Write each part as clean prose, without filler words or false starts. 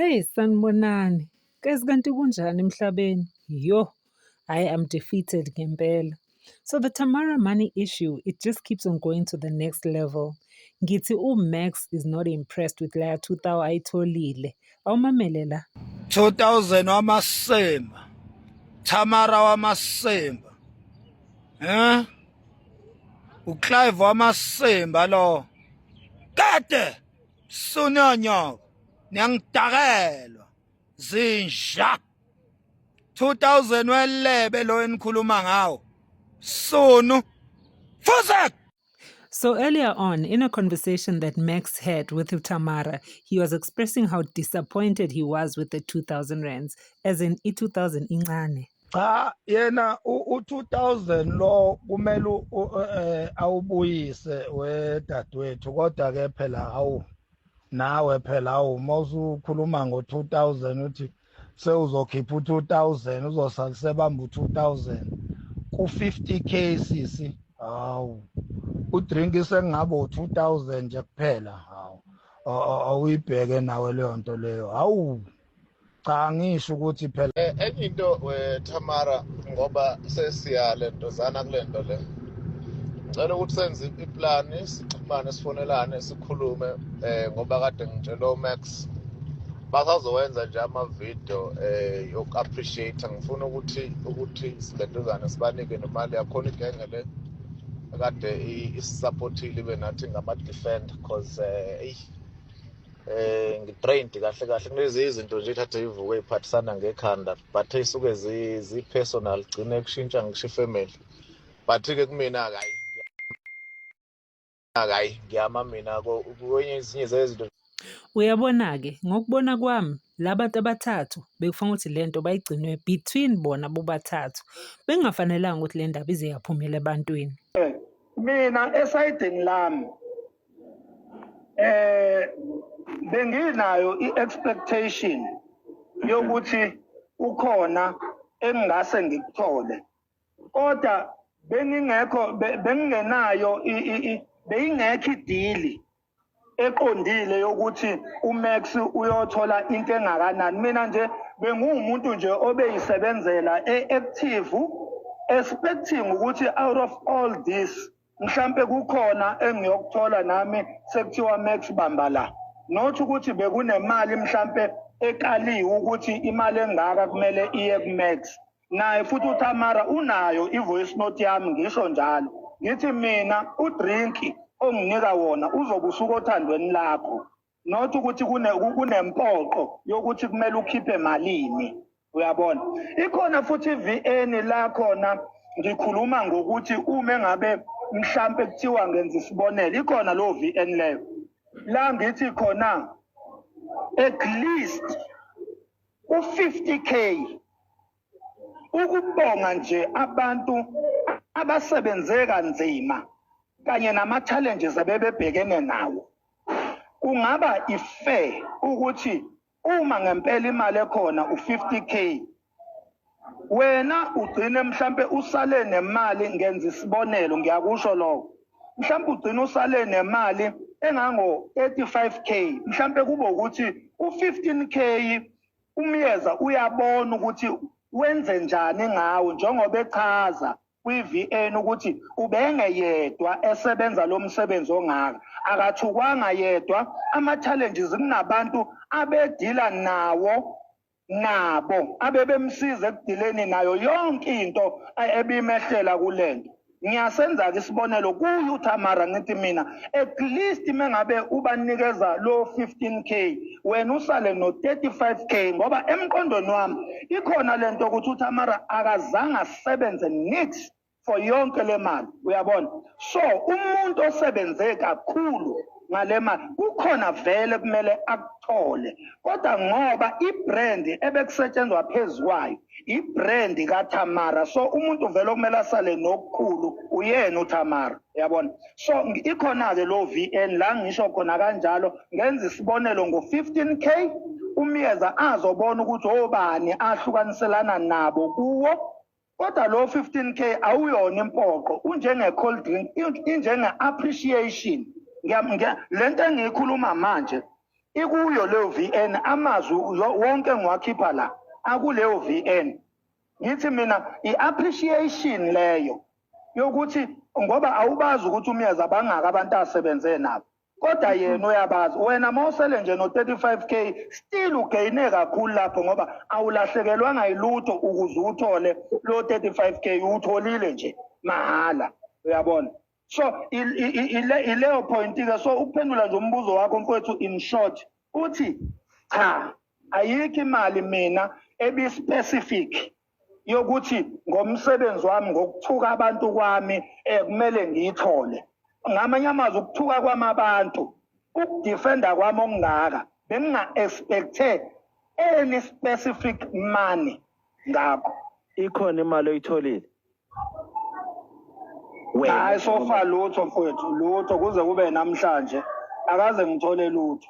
Hey sanibonani, kazi kanti kunjani emhlabeni? Yo, I am defeated ngempela. So the Tamara money issue, it just keeps on going to the next level. Ngithi uMax is not impressed with leya 2000 ayitholile. Awumamele la. 2000 wamasimba, Tamara wamasimba, eh, uClive wamasimba lo kade sunyonyoko, niyangidakelwa zinja. 2000 welebe lo enikhuluma ngawo, sunu fusek. So earlier on, in a conversation that Max had with Tamara, he was expressing how disappointed he was with the 2,000 rands, as in i-2,000 incane. Cha, yena u2000 lo kumele awubuyise wedadewethu, kodwa ke phela hawu, nawe phela hawu, mawusukhuluma ngo2000 uthi sewuzokhipha u2000, uzosala sebamba u2000 ku50K, sisi. Hawu, udrink sengabe u2000 nje kuphela. Hawu, awuyibheke nawe leyo nto leyo. Hawu cha, ngisho ukuthi phela Enye into we Tamara, ngoba sesiya lentozana kule nto le, ngicela ukuthi senze iplani, sixhumane, sifonelane, sikhulume, ngoba kade ngitshela uMax basazowenza nje ama-video yoku-appreciate. Ngifuna ukuthi silentozane sibanike nemali yakhona, igenge le kade isupportile, ibe nathi ngama-defend, 'cause eyi, ngi-drained kahle kahle kulezi izinto nje thathe ivuke iphathisana ngekhanda, but ey'suke zi-personal, gcine kushintsha ngisho ifamily. But-ke kumina hayi, hayi, ngiyama mina kwenye ezinye zezinto. Uyabona-ke, ngokubona kwami, labantu abathathu bekufanele ukuthi lento bayigcinwe between bona bobathathu. Bengafanelanga ukuthi le ndaba ize yaphumela ebantwini. Mina esayidini lami benginayo i-expectation yokuthi ukhona engingase ngikuthole, kodwa bengingekho, bengingenayo, beyingekho i-deal eqondile yokuthi uMax uyothola into engakanani. Mina nje benguwumuntu nje obeyisebenzela e-active, expecting ukuthi out of all this mhlampe kukhona engiyokuthola nami, sekuthiwa Max bamba la, not ukuthi bekunemali mhlampe ekaliwe ukuthi imali engaka kumele iye kuMax. Naye futhi uTamara unayo i-voice note yami ngisho njalo, ngithi mina udrink onginika wona uzobe usuka othandweni lakho, not ukuthi kunempoqo yokuthi kumele ukhiphe malini, uyabona. Ikhona futhi i-VN la khona ngikhuluma ngokuthi uma engabe mhlampe kuthiwa, ngenza isibonelo, ikhona lo VN leyo la ngithi khona at least u50K ukubonga nje abantu abasebenze kanzima kanye nama challenges abebebhekene nawo. Kungaba ifair ukuthi uma ngempela imali ekhona u50K, wena ugcine mhlambe usale nemali, ngenza isibonelo, ngiyakusho lokho, mhlambe ugcine usale nemali engango 35K, mhlambe kube ukuthi u15K umyeza uyabona ukuthi wenze njani ngawo, njengoba echaza kwi-VN ukuthi ubengeyedwa esebenza lo msebenzi ongaka, akathukwanga yedwa, ama-challenges kunabantu abedila nawo, nabo abebemsiza ekudileni nayo yonke into ebimehlela kulento. Ngiyasenza-ke isibonelo kuye uTamara, ngithi mina at least mengabe ubanikeza lo 15K, wena usale no 35K, ngoba emqondweni wami ikhona lento ukuthi uTamara akazange asebenze nix for yonke le mali, uyabona. So umuntu osebenze kakhulu ngale mali kukhona vele kumele akuthole, kodwa ngoba ibrand ebekusetshenzwa phezu kwayo ibrand kaTamara, so umuntu vele okumele asale nokukhulu uyena uTamara, uyabona. So ikhona-ke lo VN la ngisho khona kanjalo, ngenza isibonelo ngo-15K, umyeza azobona ukuthi obani ahlukaniselana nabo kuwo. Kodwa lo 15K awuyona impoqo, unjenge cold drink, injenge appreciation. Lento engiyikhuluma manje. Ikuyo leyo VN amazwi wonke ngiwakhipha la akuleyo VN. Ngithi mina i-appreciation leyo yokuthi ngoba awubazi ukuthi umyeza bangaka abantu asebenze nabo kodwa yena uyabazi wena mawusele nje no-35k still ugeyine kakhulu lapho ngoba awulahlekelwanga yilutho ukuze uthole lo 35k uwutholile nje mahhala uyabona. So ileyo point ke. So ukuphendula nje umbuzo wakho mfowethu in short uthi cha, ayikho imali mina ebi-specific yokuthi ngomsebenzi wami, ngokuthuka abantu kwami, kumele ngiyithole. Ngamanye amazwi, ukuthuka kwami abantu, ukudefenda kwami okungaka, benginga-expecte any specific money ngakho. Ikhona imali oyitholile? Hayi, so far lutho mfowethu, lutho kuze kube namhlanje akaze ngithole lutho.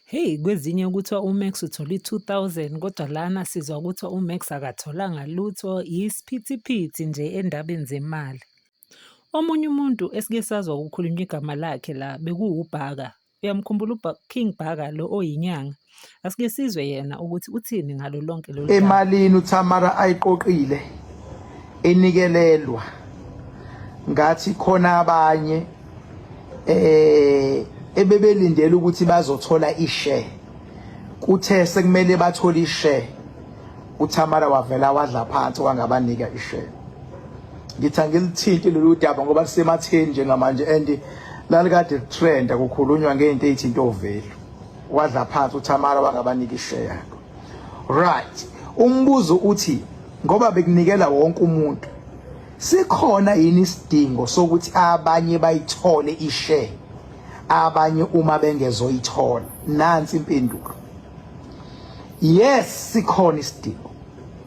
Hey, kwezinye kuthiwa uMax uthole i-2000 kodwa lana sizwa kuthiwa uMax akatholanga lutho, yisiphithiphithi nje endabeni zemali. Omunye umuntu esike sazwa kukhulunywa igama lakhe la bekuwuBhaka. Uyamkhumbula uKing Bhaka lo oyinyanga? Asike sizwe yena ukuthi uthini ngalo lonke lolu daba. Emalini uThamara ayiqoqile enikelelwa ngathi khona abanye ebebelindele ukuthi bazothola ishare, kuthe sekumele bathole ishare uThamara wavela wadla phansi wangabanika ishare. Ngithi angilithinti lolu daba ngoba lisematheni njengamanje and lalikade litrenda kukhulunywa ngento eyithinta ovelu. Wadla phansi uThamara wangabanika ishare yakho. Right, umbuzo uthi ngoba bekunikela wonke umuntu, sikhona yini isidingo sokuthi abanye bayithole ishare abanye uma bengezoyithola? Nansi impendulo. Yes, sikhona isidingo.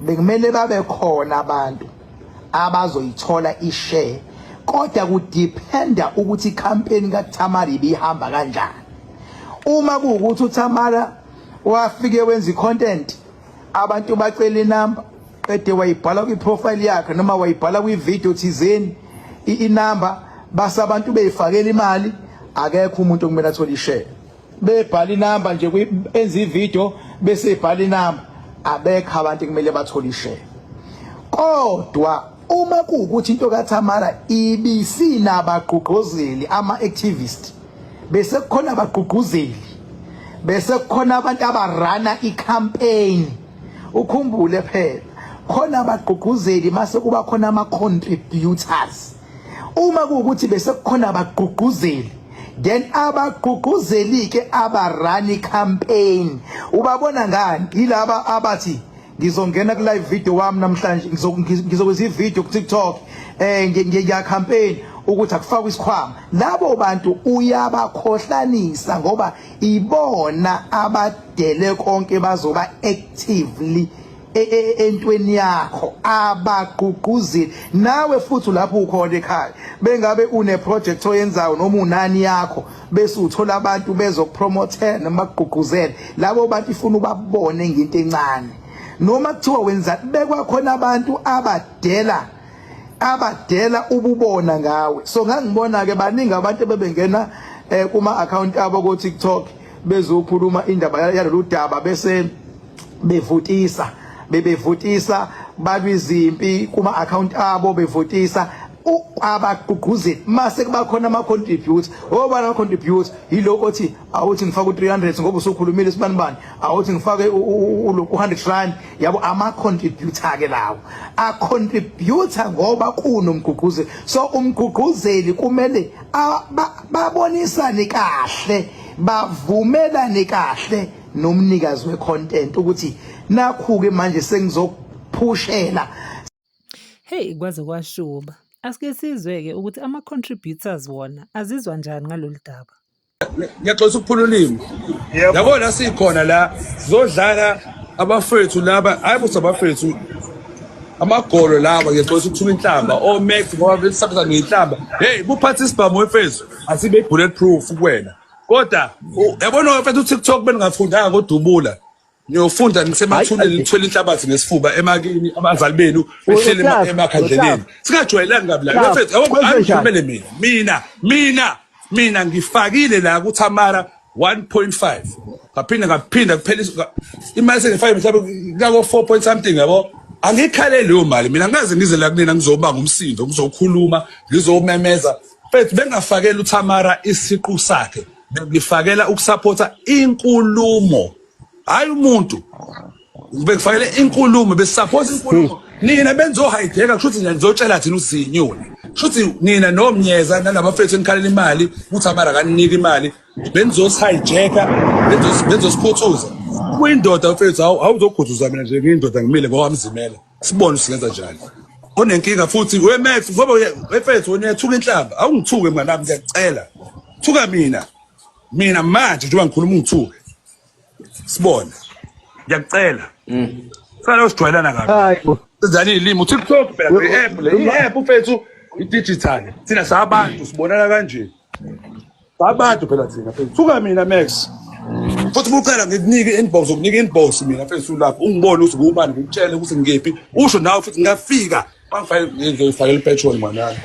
Bekumele babe khona abantu abazoyithola ishare, kodwa kudependa ukuthi icampaign kaThamara ibihamba kanjani. Uma kuwukuthi uThamara wafike wenza icontent, abantu bacela inamba, qede wayibhala kwiprofile yakhe noma wayibhala kwivideo thizeni inamba, base abantu beyifakela imali, akekho umuntu okumele athole ishare. Bebhala inamba nje, enza ivideo bese ibhala inamba, abekho abantu kumele bathole ishare. Kodwa uma kuwukuthi into kaThamara ibisinabagqugquzeli, ama-activist, bese kukhona abagqugquzeli, bese kukhona abantu abarana icampaign, ukhumbule phela khona abagqugquzeli, mase kuba khona ama-contributors. Uma kuwukuthi bese kukhona abagqugquzeli, then abagqugquzeli ke abarani campaign ubabona ngani? Yilaba abathi ngizongena ku live video wami namhlanje, ngizokwenza ivideo ku TikTok, ngiya campaign ukuthi akufakwe isikhwama. Labo bantu uyabakhohlanisa ngoba ibona abadele konke, bazoba actively entweni yakho, abagqugquzeli. Nawe futhi lapho ukhona ekhaya, bengabe une project oyenzayo noma unani yakho, bese uthola abantu bezokupromote noma bakugqugquzele, labo bantu ifuna ubabone ngento encane noma kuthiwa wenza, bekwa khona abantu abadela ububona ngawe. So ngangibona ke baningi abantu bebengena kuma account abo ko TikTok bezokhuluma indaba yalolu daba, bese bevotisa, bebevotisa, balwa izimpi kuma account abo bevotisa abagqugquzeli. Mase kuba khona ama contribute, obani ama contribute? Yiloko othi awuthi ngifake u300 ngoba usukhulumile sibanibani, awuthi ngifake u 100 rand yabo, ama contributor ke lawo a contributor ngoba kunomgqugquzeli. So umgqugquzeli kumele babonisane kahle, bavumelane kahle nomnikazi wecontent ukuthi nakhu-ke manje sengizokuphushela. Hey, kwaze kwashuba. Asike sizwe-ke ukuthi ama-contributors wona azizwa njani ngalolu daba. Ngiyaxolisa ukuphula ulimi. Yabo la sikhona la sizodlala abafethu laba, hayi busa abafethu amagolo laba, ngiyaxolisa ukuthuka inhlamba oMax ngoba besabisa ngenhlamba. Hey, buphatha isibhamu wefethu, asibe bullet proof kuwena. Kodwa yabona mfethu uTikTok beningafundanga kodubula. Niyofunda nisemathuneni nithwele inhlabathi ngesifuba emakini abazali benu behleli emakhandleleni. Singajwayelani kabi la. Mfethu yabo angikhulumele mina. Mina mina mina ngifakile la kuThamara 1.5. Ngaphinde ngaphinda kuphela imali sengifake mhlawumbe kako 4 point something yabo. Angikhaleli leyo mali mina ngaze ngize la kunina ngizobanga umsindo ngizokhuluma ngizomemeza. Mfethu bengafakela uThamara isiqu sakhe. Bengifakela ukusupporta inkulumo. Hayi umuntu. Bengifakele inkulumo besupport inkulumo. Nina benzohayideka kusho ukuthi nina nizotshela thina usiyinyoni. Kusho ukuthi nina nomnyeza nalabafethu enikhalela imali uThamara akaniniki imali. Benizosihijacka benzosikhuthuza. Kuyindoda mfethu awuzokhuthuza mina nje ngiyindoda ngimile ngokwamzimela. Sibone singenza njani. Onenkinga futhi we Max ngoba mfethu wena uyathuka inhlamba. Awungithuke mngani wami ngiyacela. Thuka mina. Mina manje njengoba ngikhuluma ungithuke. Sibone. Ngiyacela. Sala usijwayelana kabi. Hayi bo. Sizana iy'limi uTikTok phela i-app le i-app mfethu i-digital. Thina sabantu sibonana kanje. Sabantu phela thina mfethu. Thuka mina Max. Futhi bucela ngikunike i-inbox ukunika i-inbox mina mfethu lapho ungibone ukuthi ngubani ngikutshele ukuthi ngikephi usho nawe futhi ngingafika bangifake ngizoyifakela ipetrol mwanami.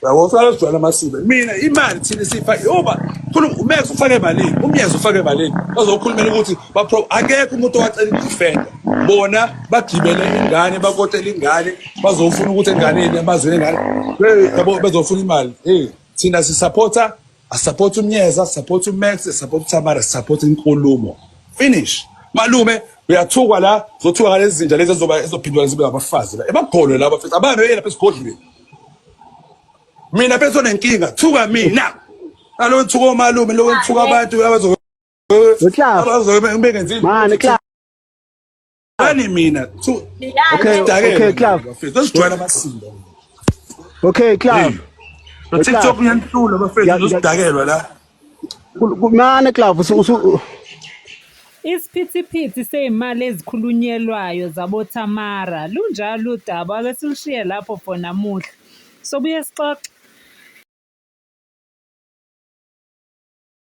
Yabo sala sijwayela amasibe. Mina imali thina siyifake yoba khuluma uMax ufake malini, uMyeza ufake malini. Bazokhulumela ukuthi ba akekho umuntu owacela ukudefenda. Bona bagibele ingane bakotela ingane bazofuna ukuthi enganeni amazweni engane yabo bezofuna imali. Hey thina sisupporta asupport uMyeza, support uMax, support uThamara, support inkulumo. Finish. Malume uyathukwa la, uzothuka ngalezi zinja lezi ezoba ezophindwa zibe abafazi la. Ebagolwe laba mfethu ababe lapha esigodlweni. Mina mfethu onenkinga, thuka mina. Nalo thuka omalume, lo thuka abantu abazo Uklav. abazobe bengenzi. Mani Klav. Ani mina Okay, okay Klav. Mfethu sijwayela amasimba. Okay Klav. Lo TikTok uyanihlula bafethu uzosidakelwa la. Mani Klav usu Isiphithiphithi sey'mali ezikhulunyelwayo zaboThamara. Lunjalo udaba, ake silushiye lapho for namuhla. Sobuye sixoxe.